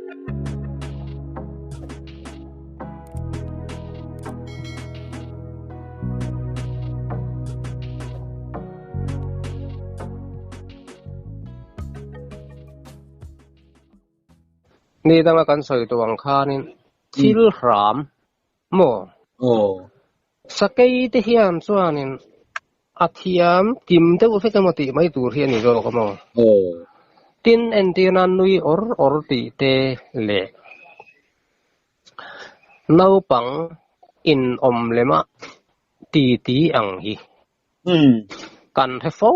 Ni danga kan sawi tawh ang khanin thil hram maw? Aw. Sakei te hian chuanin a thiam kim deuh vek emaw tih mai tur hi a ni zawk a maw? Aw. Tin, entir nan nui awr awr tih te leh naupang inawm lema ti ti ang hi kan hre fo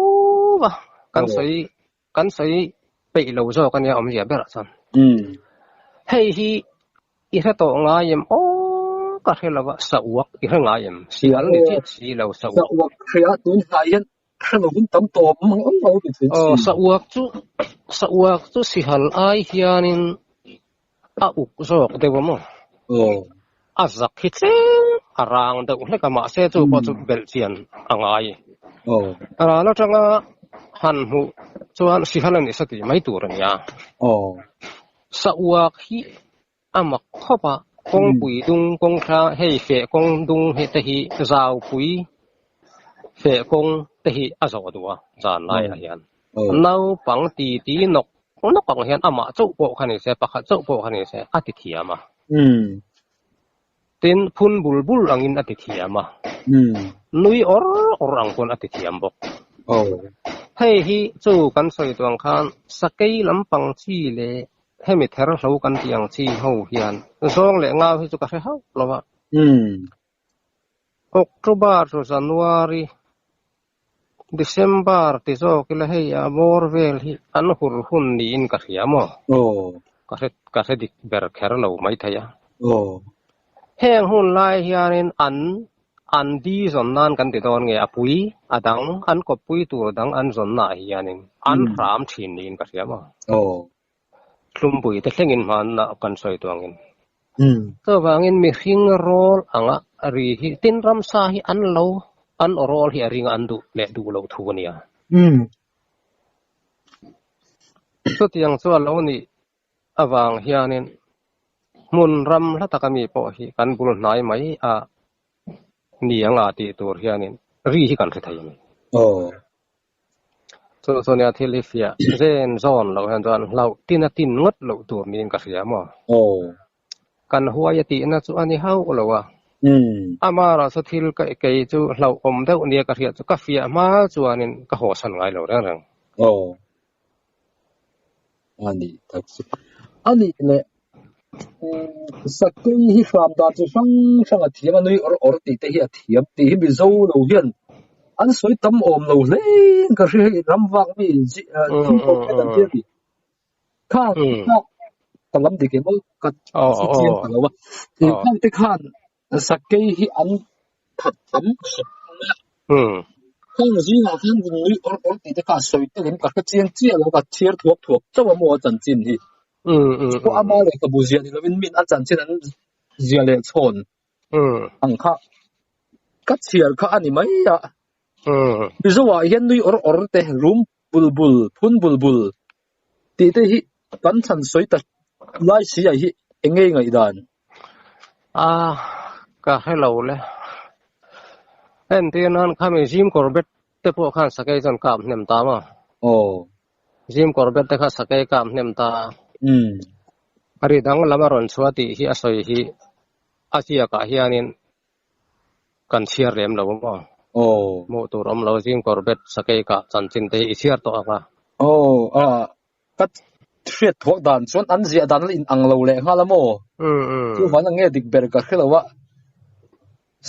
va, kan sawi Kan sawi peih lo zawk a nia awmzia berah chuan. Hei hi i hre tawh ngai em? Aw ka hre lo a, sa uak i hre ngai em? Sial ni chiah si lo sa uak. Sa uak hria tun hnai hian hre lovin tam tawp mang ang lo ti thin si. Aw sa uak chu sa uak chu sihal ai hianin a uk zawk deuh a maw? Aw. A zak hi tlem a rang deuh hlek a, mahse chu pawh chu belh chian a ngai. Aw. Ral atanga han hmuh chuan sihal a ni sa tih mai tur a nia. Aw. Sa uak hi a mak khawp a, kawngpui dung kawng thla hei feh kawng dung he te hi zaupui feh kawng te hi a zawh duh a zan laiah hian. Naupang titi nawk nawk ang hian amah chauh pawh kha ni se, pakhat chauh pawh kha ni se a ti thiam a. Tin, phun bul bul angin a ti thiam a. Nui awr awr ang pawn a ti thiam bawk. Hei hi chu kan sawi tuang khan sakei lampang chi leh hemi ther hlo kan tih ang chi ho hian zawng leh ngau hi chu ka hre hauh lo a. October to January, December ti zawk ila hei a bawr vel hi an hur hun niin ka hria maw? Ka hre ka hre dik ber kher lo maithei a. Heng hun lai hianin an an di zawn nan kan ti dawn nge a pui a dang an kawppui tur dang an zawn naah hianin an hram thin niin ka hria maw? Tlumpui te thlengin hmanna kan sawi tawh angin. Chuvangin mihring rawl anga ri hi tin ramsa hi an lo an aw rawl hi a ringa an duh leh duh loh thu a nia. Chutiang chu a lo nih avang hianin hmun ram hla taka mi pawh hi kan bul hnai mai a ni anga tih tur hianin ri hi kan hre thei a ni. Chu chu nia thil hi fiah zen zawn loh hian chuan hlauh tin a tin ngawt loh tur niin ka hria maw? Kan huai a tihna chu a ni hauh lo a. Amara chu thil ka kei chu hlauh awm deuh nia ka hriat chu ka fiah hma chuanin ka hawsan ngai lo reng reng. Aw. A nih tak chu. A nih leh Sakei hi hram dan chi hrang hrang a thiam a, nui awr awr tih te hi a thiam tih hi Mizo lo hian an sawi tam awm lo hle in ka hria hei ram vak mi thil pawh khat an tia ni. Kha kha ka lam dik em aw ka hre chiang ta lo a. Khang te khan Sakei hi an that tam khawp mai a. Khang zingah khan nui awr awr tih te kha a sawi tel in ka hre chiang chiah lo ka chhiar thuak thuak chauh a maw a chanchin hi. Chu ama lehkhabu ziah ni lovin min a chanchin an ziah leh chhawn ang kha ka chhiar kha a ni mai a. Mizoah hian nui awr awr te, rum bul bul, phun bul bul tih te hi kan chhan sawi ta lai si ah hi eng nge ngaihdan? A, ka hre lo le. Entir nan khami Jim Corbett te pawh khan sakei chuan kap hnem ta maw? Aw. Jim Corbett te kha sakei kap hnem ta. Ri dang lam a rawn chhuah tih hi a sawi hi a ziakah hianin kan chhiar lem lo maw? Aw. Hmuh tur awm lo Jim Corbett sakei kah chanchin te hi i chhiar tawh ang a. Aw, a Ka hriat thuak dan chuan an ziah dan la in ang lo leh nghal a maw? Chuvang nge dik ber ka hre lo a.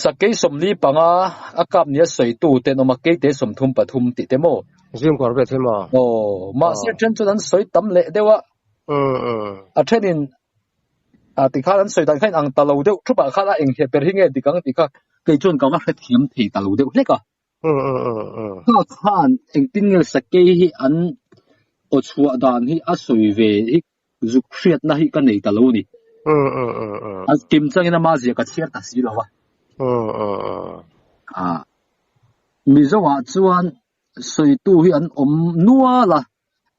Sakei 45 a kap nia sawitu te an awm a, keite 33 tih te maw? Zim kawr ve thei maw? Aw, mahse then chuan an sawi tam leh deuh a. A thenin a tikhan an sawi dan kha in ang ta lo deuh thupah khan a enghe ber hi nge dik ang tih kha kei chuan ka va hrethiam thei ta lo deuh hlek a. Kha khan engtin nge sakei hi an aw chhuah dan hi a sawi ve hi zuk hriatna hi ka nei ta lo ni. A kim changin ama zia ka chhiar ta si lo a. Mizoah chuan sawitu hi an awm nual a,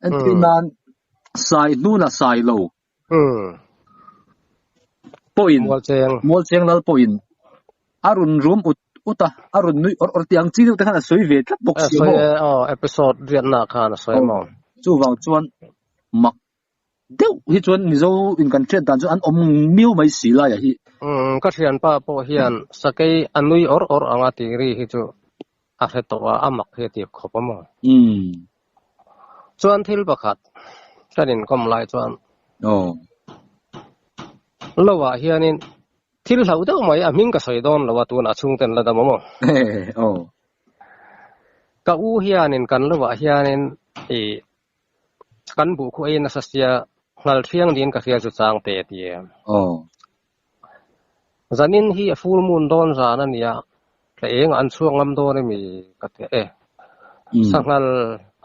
entir nan sai hnuna sai lo. Pawhin Mualcheng. Mualcheng lal pawhin a rawn rum ut ut a, a rawn nui awr awr tih ang chi deuh te khan a sawi ve tlat bawk A si sawi maw? e, aw episode riatna khan a sawi maw? Chuvang chuan mak deuh hi chuan Mizo in kan hriat dan chu an awm miau mai si laia hi. Umm ka thianpa pawh hian sakei a nui awr awr ang a tih ri hi chu a hre tawh a, a mak hi a ti khawp a maw? Umm. Chuan thil pakhat kan inkawm lai chuan Aw. Lo ah hianin thil hlauh deuh mai a hming ka sawi dawn lo a tunah chhungten la dam a maw? Aw. Ka u hianin kan lo ah hianin ih kan buh khu ei nasa sia ngal thiang niin ka hria chu chang te a ti em. Aw. Zanin hi a full moon dawn zan a nia, tla eng an chhuak ngam dawn emi ka ti e. Sanghal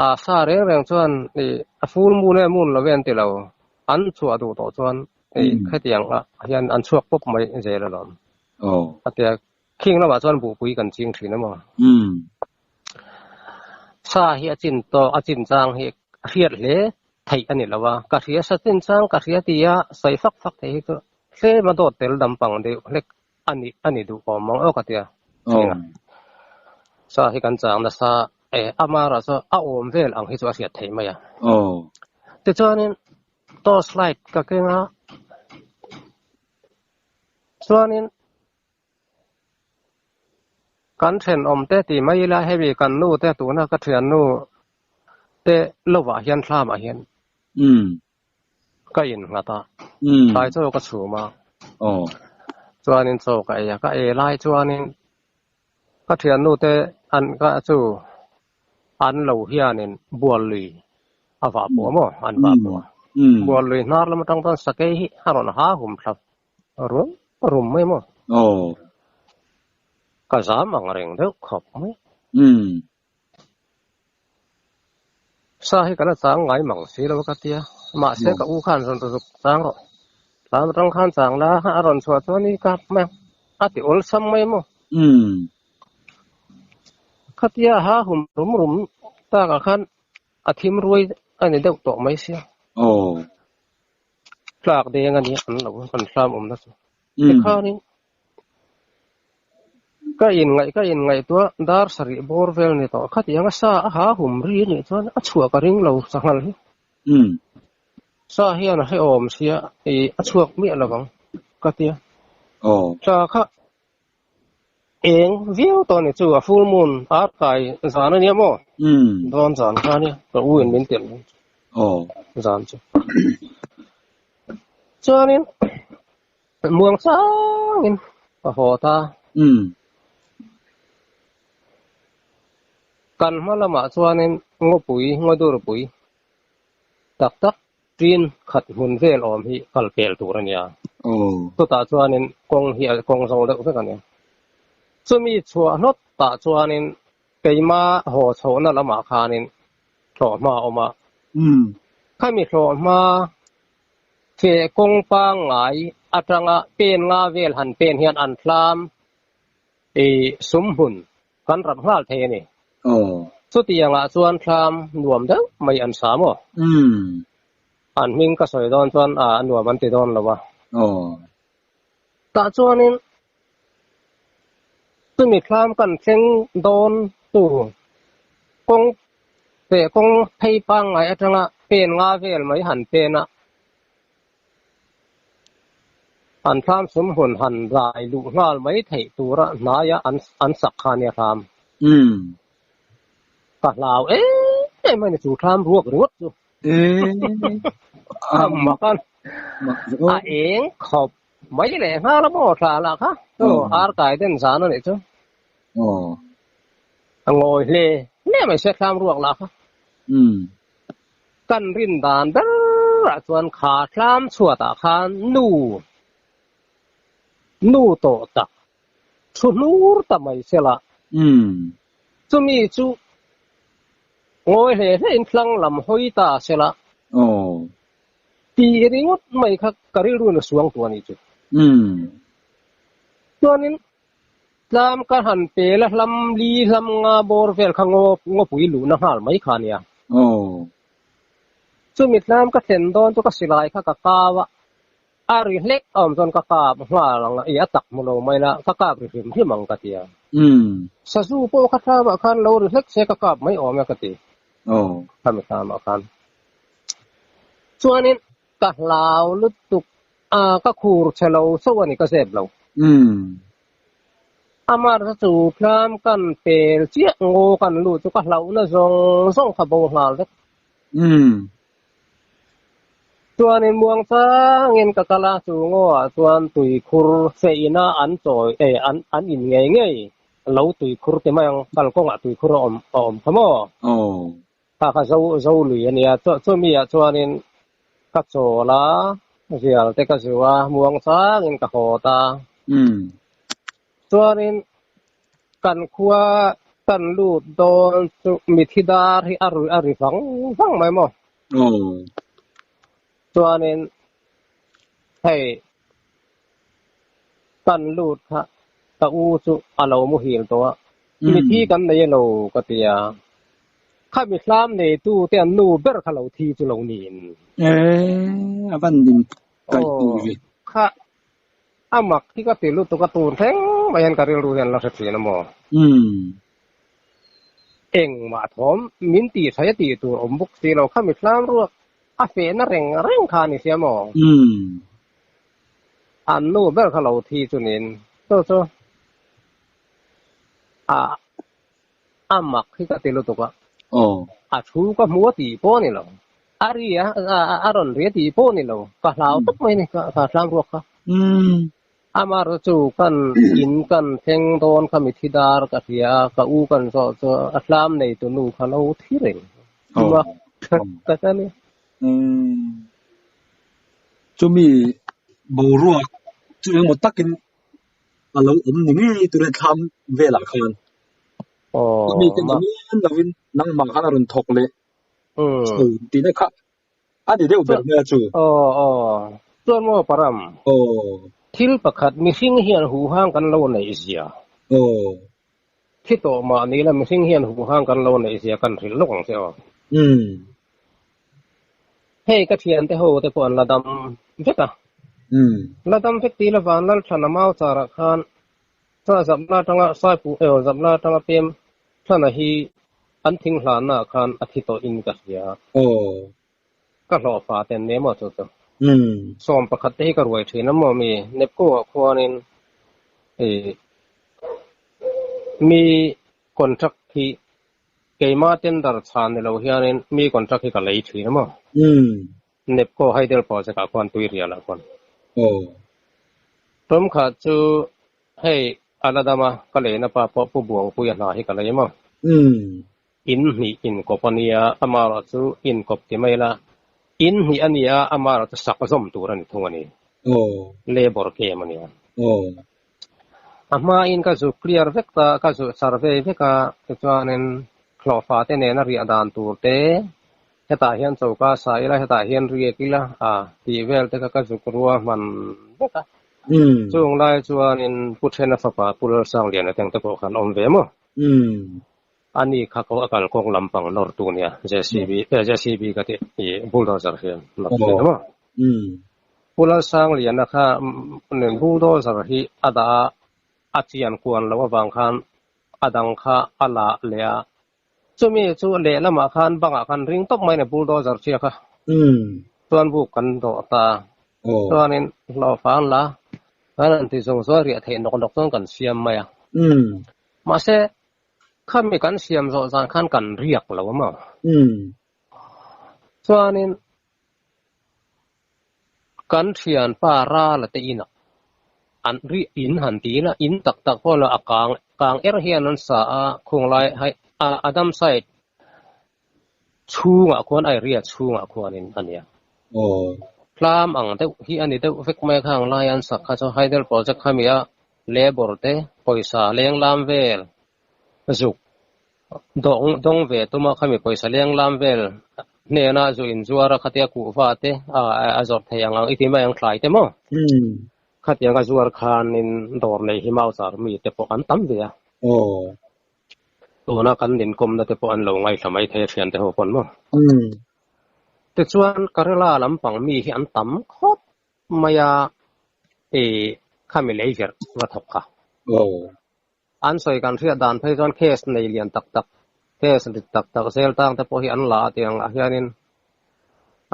a sa reng reng chuan i a full moon e moon lo ve an ti lo, an chhuah duh tawh chuan i khetiang ah hian an chhuak pawp mai zel alawm. A tia khing lamah chuan buhpui kan ching thin emaw. Sa hi a chin tawh a chin chang hi a hriat hle theih a ni lo a, ka hria sa chin chang ka hria tia sawi fak fak theih hi chu tlem a dawt tel dam pang deuh hlek a ni a ni duh awm ang aw ka tia thin a. Sa hi kan chang nasa e amara chu a awm vel ang hi chu a hriat theih mai a. Tichuanin torch light ka keng a, chuanin Kan thenawm te ti mai ila hemi kan nu te tuna ka thiannu te lovah hian thlamah hian ka innghat a, tlai chaw ka chhum a, chuanin chaw ka ei a, ka ei lai chuanin ka thiannu te an ka chu an lo hianin bual lui a vah pawh maw an vah pawh a, bual lui hnar lam atang chuan sakei hi a rawn ha hum thlap. Rum rum mai maw? Aw. Ka zam ang reng deuh khawp mai. Umm. Sa hi ka la chang ngai mang si lo ka tia. Mahse ka u khan rawn zuk chang rawh. Tlan atang khan chang la a rawn chhuah chuan i kap mai ang. A ti awlsam mai maw? Umm. Khatia ha hum rum rum takah khan a thim ruai a ni deuh tawh mai sia. Aw. Tlak deng a nia an lo an hlam awmna chu. Tikhanin ka inngaih ka inngaihtuah dar sarih bawr vel ni tawh khatiang a sa a ha hum ri a nih chuan a chhuah ka ring lo sanghal hi. Sa hian a hrehawm sia ih a chhuak miah lo ang ka tia. Tla kha Eng viau tawh ni chu a full moon ar kai zan a nia maw? Dawn zan kha nia ka u in min telh zan chu. Chuanin muang changin ka haw ta. Kan hma lamah chuanin ngawpui ngawdurpui tak tak Tin khat hmun vel awm hi kal pel tur a nia. Chutah chuanin kawng hi a kawng zo deuh vek a nia. Chumi chhuah hlawt tah chuanin keima haw chhohna lamah khanin hlawhhma a awm a. Khami hlawhhma feh kawng pangngai atanga pen nga vel han pen hian an hlam i sum hmun kan rap nghal thei a ni. Chutiangah chuan thlam nuam deuh mai an sa maw? An hming ka sawi dawn chuan a nuam an ti dawn lo a. Tah chuanin chumi thlam kan thleng dawn tu kawng feh kawng phei pangngai atanga pen nga vel mai han pen a. An thlam sum hun han rai luh nghal mai theih tura hnaia an an sak kha nia thlam. Ka hlau em em a ni chu thlam ruak ringawt chu. A mak a, a eng khawp mai leh nghal a maw thla lah kha chu ar kai den zan a nih chu. A ngawi hle hle mai se thlam ruak lah kha. Kan rin dan berah chuan kha thlam chhuatah khan nu, nu tawh tak, thu hnur ta mai sela. Chumi chu ngawi hle hlein thlang lam hawi ta sela. Tih ringawt mai kha ka rilru in a suang tu a nih chu. Chuanin Tlam ka han pel a hlam li hlam nga bawr vel kha ngaw ngawpui luhna nghal mai kha a nia. Chumi tlam ka thlen dawn chu ka silai kha ka kau a. A ri hlek a awm chuan ka kap nghal ang a, i a tak hmu lo mai la, ka kap ri hrim hrim ang ka ti a. Sazu pawh kha thlamah khan lo ri hlek se ka kap mai awm e ka ti. Khami thlamah khan. Chuanin ka hlau lutuk a, ka khur che lo chauh a ni, ka zep lo. Amah chu chu thlam kan pel chiah ngaw kan lut chu ka hlauhna zawng zawng kha bo nghal vek. Chuanin muang changin ka kal a, chu ngawah chuan tuikhur feihna an chawi eh an an in ngei ngei lo tuikhur ti mai ang, kalkawngah tuikhur a awm a awm kha maw? Kha kha zo zo lui a nia, chu chumi ah chuanin ka chawl a, rial te ka zu a, muang changin ka haw ta. Chuanin kan khua kan lut dawn chu mithi dar hi a ri a ri vang vang mai maw? Chuanin hei kan lut kha ka u chu a lo muhil tawh a, mithi kan nei elo ka ti a, khami hlam neitu te an nu ber kha lo thi chu lo niin. E, a van in kaih tur ve. Kha a mak hi ka ti lutuk a, tun thleng mai hian ka rilru hian la hre thin a maw? Engmah thawm min tih thaih a tih tur awm bawk si lo, khami hlam ruak a fehna reng reng kha a ni sia maw? An nu ber kha lo thi chu niin chu chu a a mak hi ka ti lutuk a. A thu ka hmu a tih pawh a ni lo. A ri a, a rawn ri a tih pawh a ni lo. Ka hlau tawp mai a ni ka hlam ruak kha. Amaherawhchu chu kan in kan thleng dawn kha mithi dar ka hria a, ka u kan zawh chu a hlam neitu nu kha lo thi reng. Mak tak a ni. Chumi boruak chu engemaw takin a lo awm ni ngei tur a thlam velah khan. Chumi te ni mial lovin nangmah khan a rawn thawk leh chho tihna kha a ni deuh ber mai a chu. Aw aw chuan maw Param? Thil pakhat mihring hian huhang kan lo neih zia. Thi tawh mah ni la mihring hian huhang kan lo neih zia kan hrilh lawk ang che aw. Hei ka thiante ho te pawh an la dam vek a. La dam vek tih la van Lalthana mau charah khan Sa zapna atanga Saipu emaw zapna atanga pem Thana hi an thing hlanna ah khan a thi tawh in ka hria. Ka hlawh fa ten nia maw chu chu. 11 te hi ka ruai thin a maw mi Nepco ah khuanin ih mi contract hi keima tender chhan ni lo hianin mi contract hi ka lei thin a maw. Nepco Hydel project ah khuan Tuirial ah khuan. Tum khat chu hei a la dam a, ka leina pa pawh Pu Buangpuia hna hi ka lei maw? In hnih inkawp a nia, amaherawh chu inkawp ti mai la, in hnih a nia, amaherawh chu sak zawm tur a ni thung a ni. Labour camp a nia. A hmain ka zu clear vek ta, ka zu survey vek a, tichuanin hlawhfa te nena riah dan tur te, Hetah hian choka sa ila, hetah hian riak ila a tih vel te kha ka zuk rua hman vek a. Chung lai chuanin Pu Thena fapa Pu Lalsangliana te ang te pawh khan awm ve maw? Ani kha ko a kalkawng lampang nawr tu nia, JCB, JCB ka tih i bulldozer hian nawr thin a maw? Pu Lalsangliana kha bulldozer hi a dah a, a chian kuan loh avang khan a dang kha a la leh a, Chumi chu lehlamah khan bangah khan ring tawp mai a ni bulldozer ṭhia kha. Chuan buk kan dawh ta. Chuanin hlawhfang la kan han ti zawng zawng riah theih nawk nawk chuan kan siam mai a. Mahse khami kan siam zawh zan khan kan riak lo a maw. Chuanin Kan thianpa Rala te inah an ri in han ti ila, in tak tak pawh la a kang kang er hian an sa a, khunglai hai a a dam side chhungah khuan area chhungah khuanin a nia. Tlam ang deuh hi a ni deuh vek mai a khang lai an sak kha chu hydel project kha mi a labour te pawisa lenglam vel zuk Dawng dawng ve tuma khami pawisa leng lam vel hnena zu inzuar a khatia kuhva te a zawrh thei ang ang i ti mai ang thlai te maw? Khatianga zuar khanin dawr nei hi mau char mi te pawh an tam ve a. Tuna kan inkawmna te pawh an lo ngaithla mai thei a thian te ho pawn maw? Tichuan Kerala lampang mi hi an tam khawp. mai a e khami lei verh va thawk kha. An sawi kan hriat dan phei chuan case nei lian tak tak, case rit tak tak zel tang te pawh hi an la a tiang ah hianin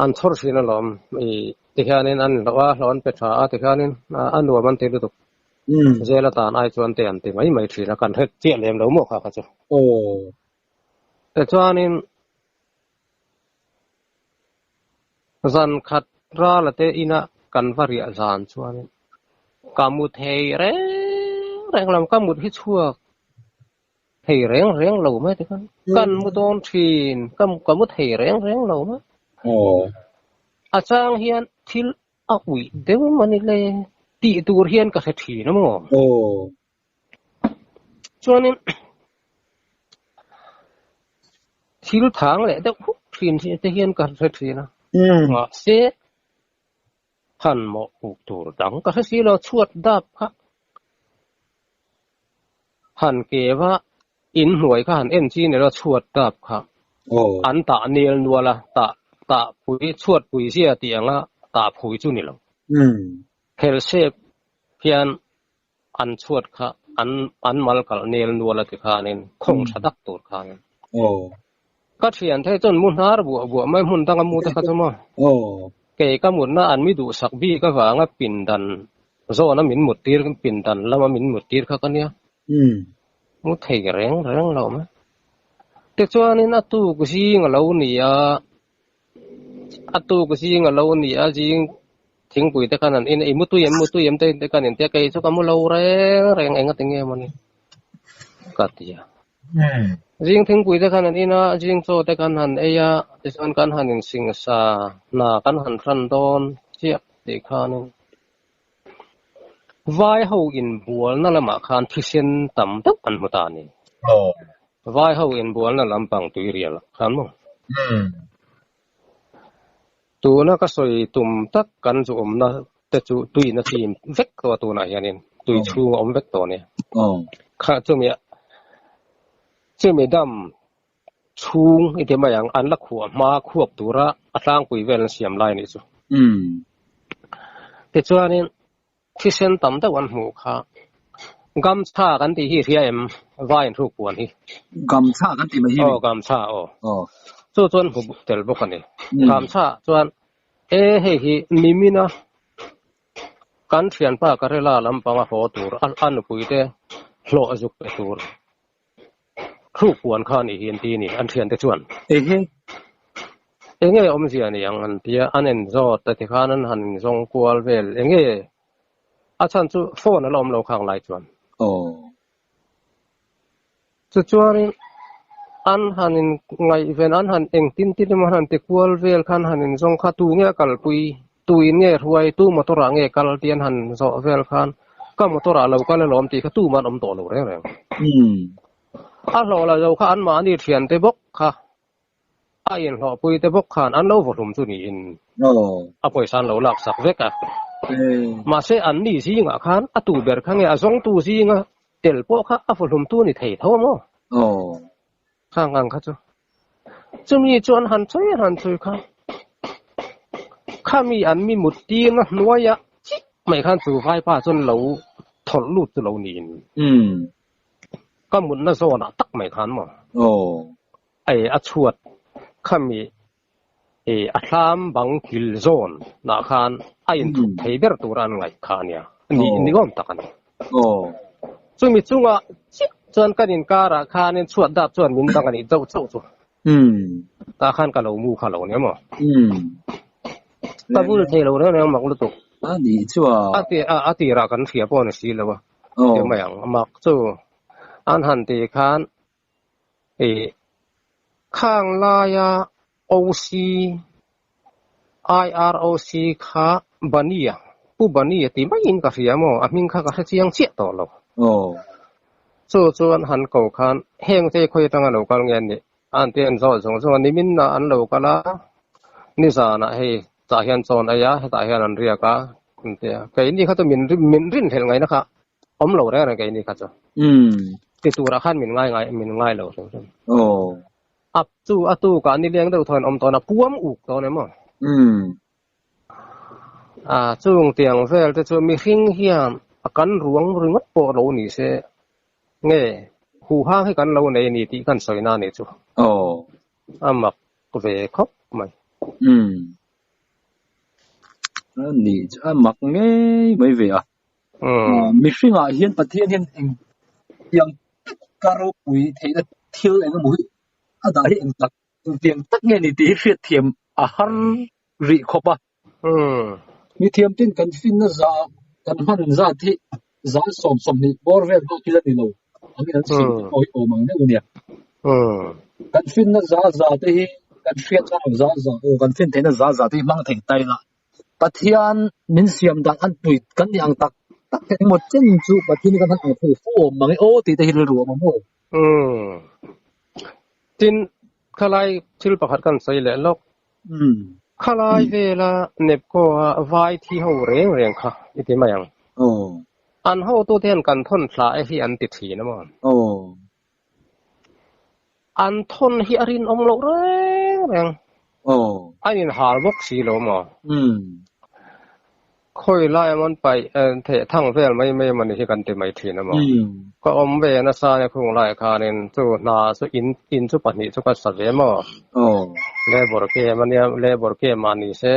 an chhawr thin alawm i tikhianin an inhlawh a, hlawh an pe tha a tikhianin a nuam an ti lutuk. Zel atan ai chuan te an ti mai mai thin a, kan hre chiah lem lo maw kha kha chu. Tichuanin zan khat rala te ina kan va riah zan chuanin ka mu thei reng reng lo, ka mut hi chhuak thei reng reng lo mai te khan kan mu dawn thin, ka mu thei reng reng lo mai. A chang hian thil a uih deuh mawni le tih tur hian ka hre thin a maw? Chuanin thil thang leh deuh huk thin hi te hian ka hre thin a. Mahse han mawh puk tur dang ka hre si lo, chhuat dap kha han keva in hnuai kha han en chi ni lo chhuat dap kha an tah nel nual a, tah tah pui chhuat pui zia tih anga tah phui chu ni lo. Helsep hian an chhuat kha an an mal kalh nel nual a ti khanin khawng tha dak tur khanin. Ka thian thei chuan mu hnar buah buah mai hmun danga mu te kha chu maw. Kei ka mutna an mi duhsak bik avanga pindan zawna min mut tir pindan lama min mut tir kha ka nia. Mu thei reng reng lo mai. Tichuanin a tuk zing a lo ni a, A tuk zing a lo ni a, zing thingpui te khan an in a, i mutui em mutui em te khan in tia, kei chu ka mu lo reng reng eng ati nge mawni ka ti a. Zing thingpui te khan an in a, zing chaw te kan han ei a, tichuan kan han insingsa hna kan han hran dawn chiah tih khanin vai ho inbualna lamah khan thisen tam deuh an hmu ta a ni. Vai ho inbualna lampang tuirial khan maw? Tuna ka sawi tum tak kan zu awmna te chu tuiin a chim vek tawh a tunah hianin tui chhung a awm vek tawh a ni. Kha chumi chumi dam chhung i ti mai ang, an la khuah hma khuap tura a tlangpui vel an siam lai a nih chu. Tichuanin thisen tam deuh an hmuh kha Gamchha kan tih hi hria em? Vai in hruk puan hi. Gamchha kan tih mai hi mi? Aw Gamchha aw. Chu chuan hmu tel bawk a ni. Gamchha chuan e hei hi nimina kan thianpa Karela lampanga haw tur a nupui te hlawh zuk pe tur Thluk puan kha anih hi an ti a ni, an thiante chuan. Ehe. Enge awmzia ni ang an ti a, an en zawt a tikhan an han inzawng kual vel enge a chhan chu phone a la awm lo khang lai chuan. Aw. Chuchuanin an han in ngaihven an han engtin tin emaw an han ti kual vel khan han inzawng kha tu nge a kalpui Tu in nge hruai, tu motor ah nge kal tih an han zawh vel khan ka motor ah lo kal alawm tih kha tumah an awm tawh lo reng reng. A hlawh la zo kha anmahni thian te bawk kha a inhlawhpui te bawk khan an lo vawhlum chu niin a pawisa an lo lak sak vek a. Mahse anni zingah khan a tu ber kha nge a zawngtu zinga tel pawh kha a vawhlum tu ni thei tho a maw? Khang ang kha chu. Chumi chu an han chhui han chhui kha. Khami an mi mut tirna hnuaia chik mai khan chu vaipa chuan lo thawlh lut chu lo niin. Ka mutna zawnah tak mai khan maw. Ei a chhuat khami ei a thlam bang kil zawn nah khan a inthup thei ber tura an ngaih kha a nia. Ni ni awm tak a ni. Chumi chungah chiah chuan kan inkarah khanin chhuat dap chuan min dang a nih chauh chauh chu. Tah khan ka lo mu kha lo nia maw? Ka bul thei lo reng reng mak lutuk. A ni chu a. A ti a tirah kan hria pawh a ni si lo a. Ti mai ang mak chu an han ti khan Ih khang laia OC, IROC kha Bania, Pu Bania tih maiin ka hria maw, a hming kha ka hre chiang chiah tawh lo. Chu chuan han ko khan heng te khawi atanga lo kal nge an nih? An ti an zawh zawng zawng a, nimin ah an lo kal a, nizanah hei tah hian chawn ei a, hetah hian an riak a, an ti a. Keini kha chu min min rinhlelh ngaihna kha Awm lo reng reng keini kha chu. Ti turah khan min ngai ngai min ngai lo hrim hrim. A chu a tukah nileng deuh thawn awm tawn a puam uk dawn em aw. A chung tiang vel te chu mihring hian a kan ruang ringawt pawh lo ni se nge huhang hi kan lo nei a ni tih kan sawi na a nih chu. Aw. A mak ve khawp mai. Umm. A nih chu a mak ngei mai ve a. Mihringah hian Pathian hian eng tiang taka ropui theihna thil eng emaw hi a dah hi eng tak eng tiang tak nge ni tih hi hriatthiam a har rih khawp a. Mi thiamten kan finna za kan hman zat hi za 20 bawr vel bak hi la ni lo angin an sawi te pawh hi awm ang deuh a nia. Kan finna za za te hi kan hriat ang za za aw kan fin theihna za za te hi hmang thei ta ila Pathian min siam dan an pui kan nih ang tak tak te engemaw chen chu Pathian hi kan han ang thei fo awm mang e aw tih te hi rilru a awm ang aw. Tin, khalai thil pakhat kan sawi leh lawk. Khalai vela Nepco a vai thi ho reng reng kha i ti mai ang. An hotute hian kan thawn thla e hi an ti thin a maw? An thawn hi a rinawm loh reng reng. A inhal bawk si lo maw? Khawi lai a mawn paih theh thang vel mai mai emaw ni hi kan ti mai thin a maw? Ka awm ve nasa nia khung laiah khanin chu hna chu in in chu pahnih chu ka sa ve maw? Labour camp ania labour camp ah ni se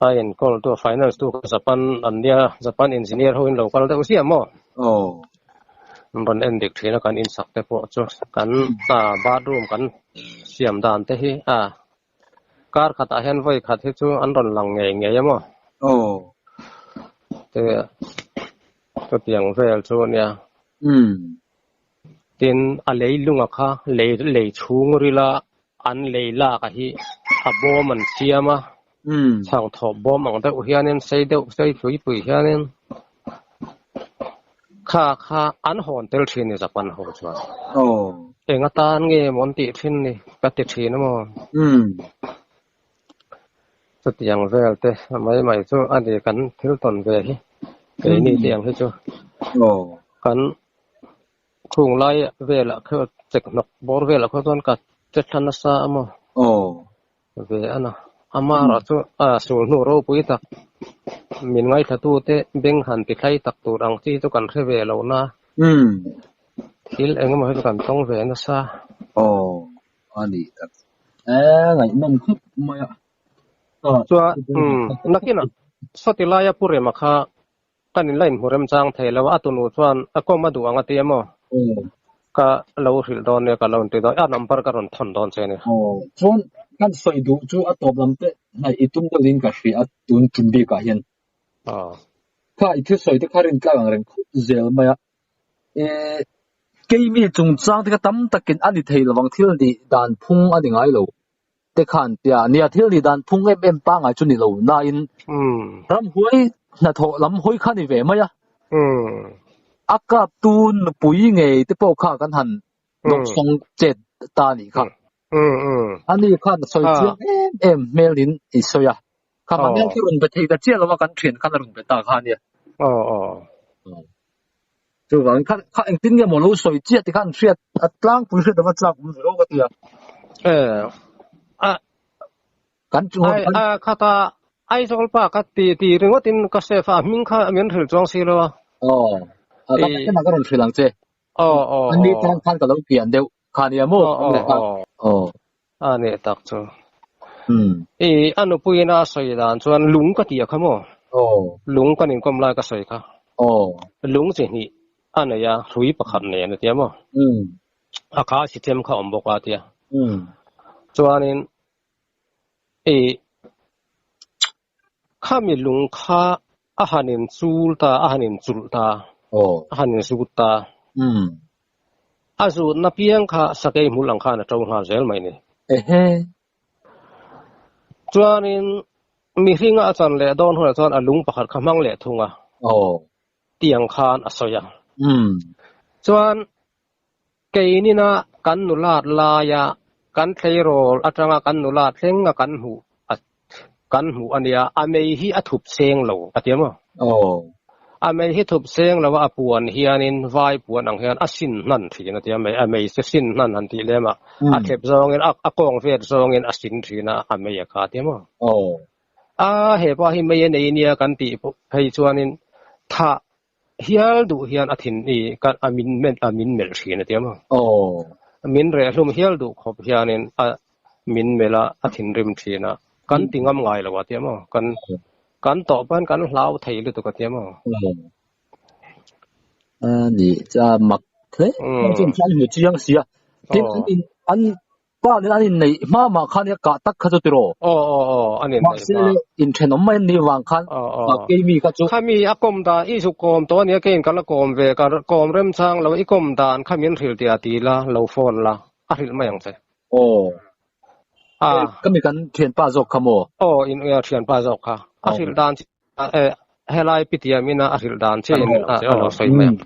a enkawl tu finance tu kha Japan an nia Japan engineer ho in lo kal deuh ziah maw? An rawn en dik thin a kan insak te pawh chu kan bathroom kan siam dan te hi a Kar khatah hian vawi khat hi chu an rawn lang ngei ngei a maw? Aw. Te chutiang vel chu a nia. Umm. Tin, a lei lunga kha lei lei chhung rila an lei lak a hi a bawm an siam a. Umm. Chhang thawp bawm ang deuh hianin sei deuh sei pui pui hianin kha kha an hawn tel thin ni Japan ho chuan. Aw. Eng atan nge maw an tih thin ni ka ti thin a maw. Umm. Chutiang vel te mai mai chu a ni kan thil tawn ve hi keini te ang hi chu. Aw. Kan khung lai velah kha chek hnawk bawr velah kha chuan ka che thla nasa a maw. Aw. Ve a na. Amara chu a sul hnu ropui tak min ngaithlatute beng han ti thlai tak tur ang chi chu kan hre ve lo na. Thil eng emaw hi chu kan tawng ve nasa. Aw, a ni tak. E, ngaihnawm khawp mai a. Chuan, nakinah sawti laia Pu Rema kha Kan in la inhmu remchang thei lo a, a tunu chuan a kawm a duh ang a ti emaw? Ka lo hrilh dawn nia, ka lo inti dawn, a number ka rawn thawn dawn che nia. Aw, chuan kan sawi duh chu a tawp lam te hnaih i tum deuh in ka hria a tun tum bik ah hian. Aw. Kha i thil sawi te kha rin tlak ang reng khup zel mai a. E, keimi chungchang te kha tam takin a ni thei lovang thil nih dan phung a ni ngai lo. te khan tia nia thil nih dan phung em em pangai chu ni lo nain ramhuai hnathawh lam hawi kha ni ve mai a. A kap tu nupui ngei te pawh kha kan han dawngsawng chet ta nih kha. Ani khan sawi chiang em em hmel in i sawi a. Kha mahni kha rawn be thei ta chiah lo a kan thian khan a rawn be ta kha ania. Chuvangin kha kha engtin nge maw lo sawi chiah ti khan hriat a tlangpui hriat ava tlak awm zero ka ti a. Eh a kan chu ai a khata Aizawl pa ka ti ti ringawt in ka save a hming kha min hrilh chuang si lo a. Aw a ka ka ka rawn hrilh ang che. Aw aw An ni tan khan ka lo kian deuh kha nia maw. Aw aw aw. A nih tak chu. I a nupuiin a sawi dan chuan lung ka ti a kha maw? Lung kan inkawm lai ka sawi kha. Lung chi hnih a nei a, hrui pakhat nen a tia maw? A kha si chem kha awm bawk a tia. Chuanin i khami lung kha a han inchul ta, a han inchulh ta, a han inzut ta. A zutna piang kha sakei hmul ang khan a to nghal zel mai ni. Chuanin mihringa a chan leh dawn hunah chuan a lung pakhat kha hmang leh thung a, tiang khan a sawi a. Chuan Keinina kan nulat laia kan tleirawl atanga kan nulat thleng a kan hmuh a kan hmuh a nia, a mei hi a thup seng lo a ti maw? Aw. A mei hi thup seng lo a, a puan hianin vai puan ang hian a sin hnan thin a ti a, mei a mei chu sin hnan han tih lem a, a thlep zawngin a a kawng vet zawngin a sin thin a, a mei a kha a ti maw? Aw. A hepa hi mei a nei nia kan tih phei chuanin thah hial duh hian a thin i kan a min melh a min melh thin a tia maw? Aw. Min reh hlum hial duh khawp hianin a min melh a, a thinrim thin a, kan ti ngam ngai lo a tia maw? Kan kan tawh pawn kan hlau thei lutuk a tia maw? A ni cha mak hle mai chuan khan hmu chiang sia. Tin an in an Pa nen an inneih hma mah khan i a kah tak kha chu tiraw? Aw aw aw, an inneih hma. Mahse le inthenawm mai an nih vang khan keimi kha chu. Khami a kawm dan i zuk kawm tawh ania keiin ka la kawm ve, ka kawm remchang lo i kawm dan kha min hrilh tih a ti la, lo phone la, a hrilh mai ang che. Aw. Kami kan thianpa zawk kha maw? Aw, in thianpa zawk kha. A hrilh dan helai pitiam ina a hrilh dan che in a lo sawi mai ang.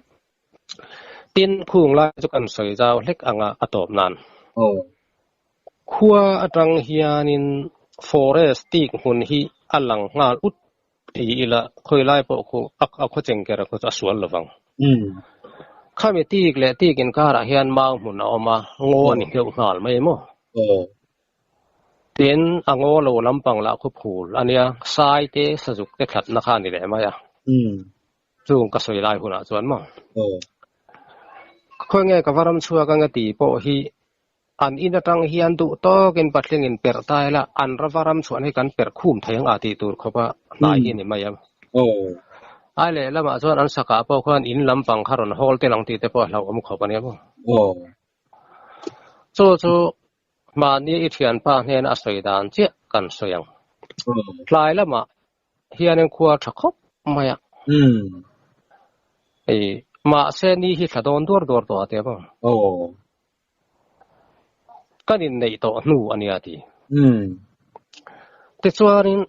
Tin, khung lai chu kan sawi zau hlek anga a tawp nan. Khua atang hianin forest tik hmun hi a lang nghal ut ti ila khawi lai pawh khu a khaw chengker a khaw chu a sual lovang. Khami tik leh tik inkarah hian mau hmun a awm a, ngaw a ni hleuh nghal mai maw? Tin, a ngaw lo lampang lah khu phul a nia, sai te sazuk te thlatna kha a ni leh mai a. Chung ka sawi lai hunah chuan maw? Khawi nge ka va ram chhuak ange tih pawh hi an in atang hian duh tawkin patlingin perh ta ila an rava ram chhuan hi kan perh khum thei ang a tih tur khawpa hnai hi a ni mai a. Ai leh lamah chuan an sakah pawh khuan in lampang kha rawn hawl tel ang tih te pawh a hlauhawm khawp a nia maw? Chu chu mahni i thianpa hnena a sawi dan chiah kan sawi ang. Tlai lamah hianin khua tha khawp mai a. Hei mahse ni hi thla dawn duar duar tawh a tia maw? Kan inneih tawh hnu a nia ti. Tichuanin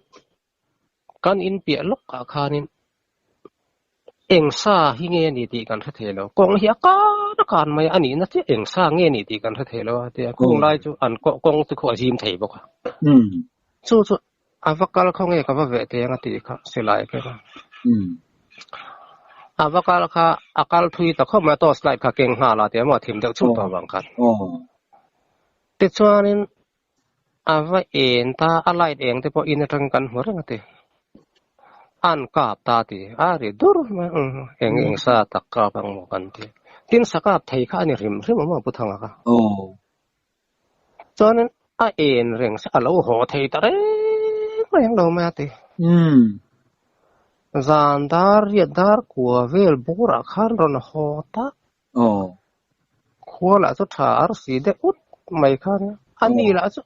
kan inpiah lawkah khanin Eng sa hi nge ni tih kan hre thei lo. Kawng hi a kan a kan mai a nihna chiah eng sa nge ni tih kan hre thei lo a tia kawng lai chu an kawng chu khaw a zim thei bawk a. Chu chu a va kal khaw nge ka va veh teng a tih kha silai kher a. A va kal kha a kal thui ta khawp mai a torch light kha keng nghal a tia maw a thim deuh chhut tawh avang khan. Tichuanin A va en ta, a light eng te pawh in atangin kan hmu reng a ti. An kap ta ti, a ri dur mai a, eng eng sa tak kap ang maw kan ti. Tin sa kap thei kha a ni hrim hrim awm a Pu Thanga kha. Chuanin a en reng se a lo haw thei ta reng reng lo mai a ti. Zan dar riat dar kua vel bawrah khan rawn haw ta. Khua lah chu tha ar si deuh ut mai kha nia. A ni lah chu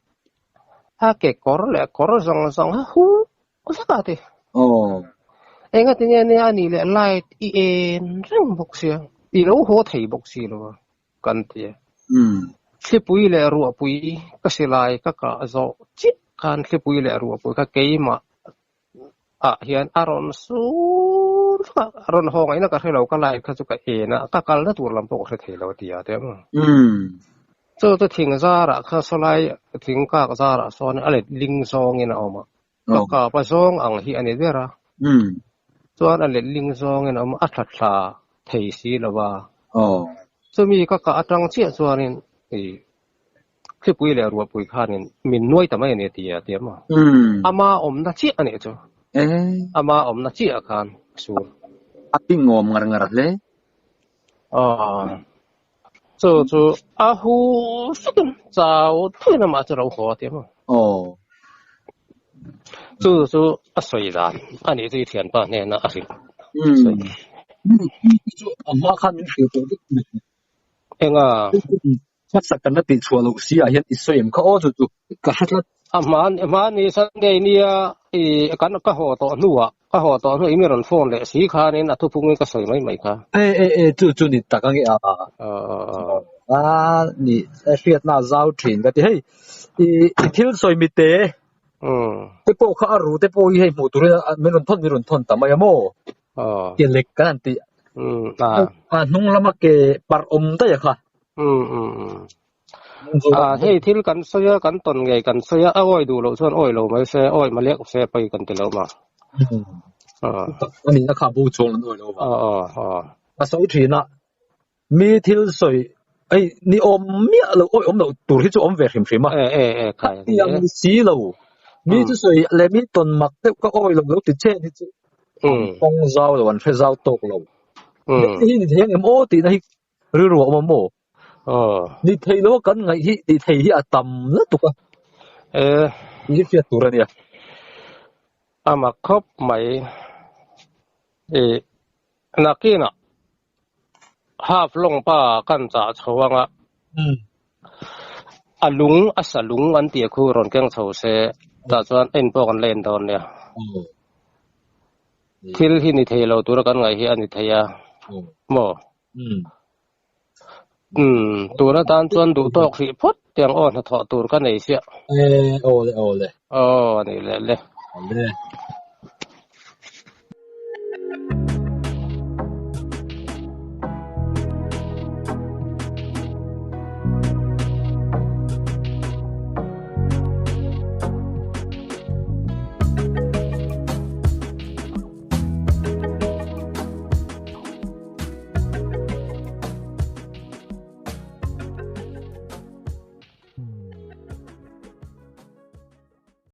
a ke kawr leh kawr zawng zawng a hu vek a ti. Enga ti nge nia a ni leh light i en reng bawk sia, i lo haw thei bawk si lo a kan ti a. Thlipui leh ruahpui ka silai ka kah zawh chiah khan thlipui leh ruahpui kha keimah ah hian a rawn sur a, a rawn haw ngaihna ka hre lo, ka light kha chu ka en a, ka kalna tur lam pawh ka hre thei lo a ti a tia maw. Chu chu thing zarah kha sawlai thing kak zarah sawn a let ling zawngin a awm a, ka kap a zawng ang hi a ni ber a, chuan a let ling zawngin a awm a, a thla thla thei si lo a, chumi ka kah atang chiah chuanin ih Thlipui leh ruahpui khanin min nuai ta mai a ni a ti a ti a maw? Ama awmna chiah a nih chu. Ama awmna chiah khan a sur. A pingawm ngar ngar hle. Aw. Chu chu a hu sukin chau thuin amah chu lo haw a ti a maw? Aw. Chu chu a sawi dan a nih chu i thianpa hnena a hrilh. Chu a hma khan min hrilh tawh vek mai. Enga? Hmasak kan la tih chhuah loh si ah hian i sawi em kha aw chu chu ka hre tlat. A hman hmani Sunday nia i kan ka haw tawh hnuah ka haw tawh hnuah i mi rawn phone leh si khanin a thupungin ka sawi mai mai kha. E e e chu chu ni tak ange a a ni hriatna a zau thin ka ti hei i i thil sawi mite te pawh kha a ru te pawh hi hei hmuh turin min rawn thawn min rawn thawn ta mai a maw ke lek kan han tih a hnung lama ke parh awm daih a kha. Hei thil kan sawi a, kan tawn ngei kan sawi a, a awi duh loh chuan awi lo mai se, awi malek se pawi kan ti lo ma. A nihna kha bo chuang an awi lo va. A sawi thin a, mi thil sawi hei ni awm miah lo awi awm loh tur hi chu awm ve hrim hrim a. Tiang ni si lo. Mi chu sawi leh mi tawn mak deuh ka awi lo lo ti chen hi chu an tawng zau lo, an hre zau tawk lo. Hei hi ni thei ang em aw tihna hi rilru a awm a maw? Ni thei lo a kan ngaih hi ni thei hi a tam lutuk a. Tih hi hriat tur a nia. A mak khawp mai. Nakinah Half lawng pa kan chah chho anga a lung a sa lung an tih khu rawn keng chho se tah chuan en pawh kan la en dawn nia. Thil hi ni thei lo tura kan ngaih hi a ni thei a maw? Umm tun atan chuan duh tawk hrih phawt tiang aw hnathawh tur ka nei chiah. Aw le aw le. Aw a nih leh le. Aw le.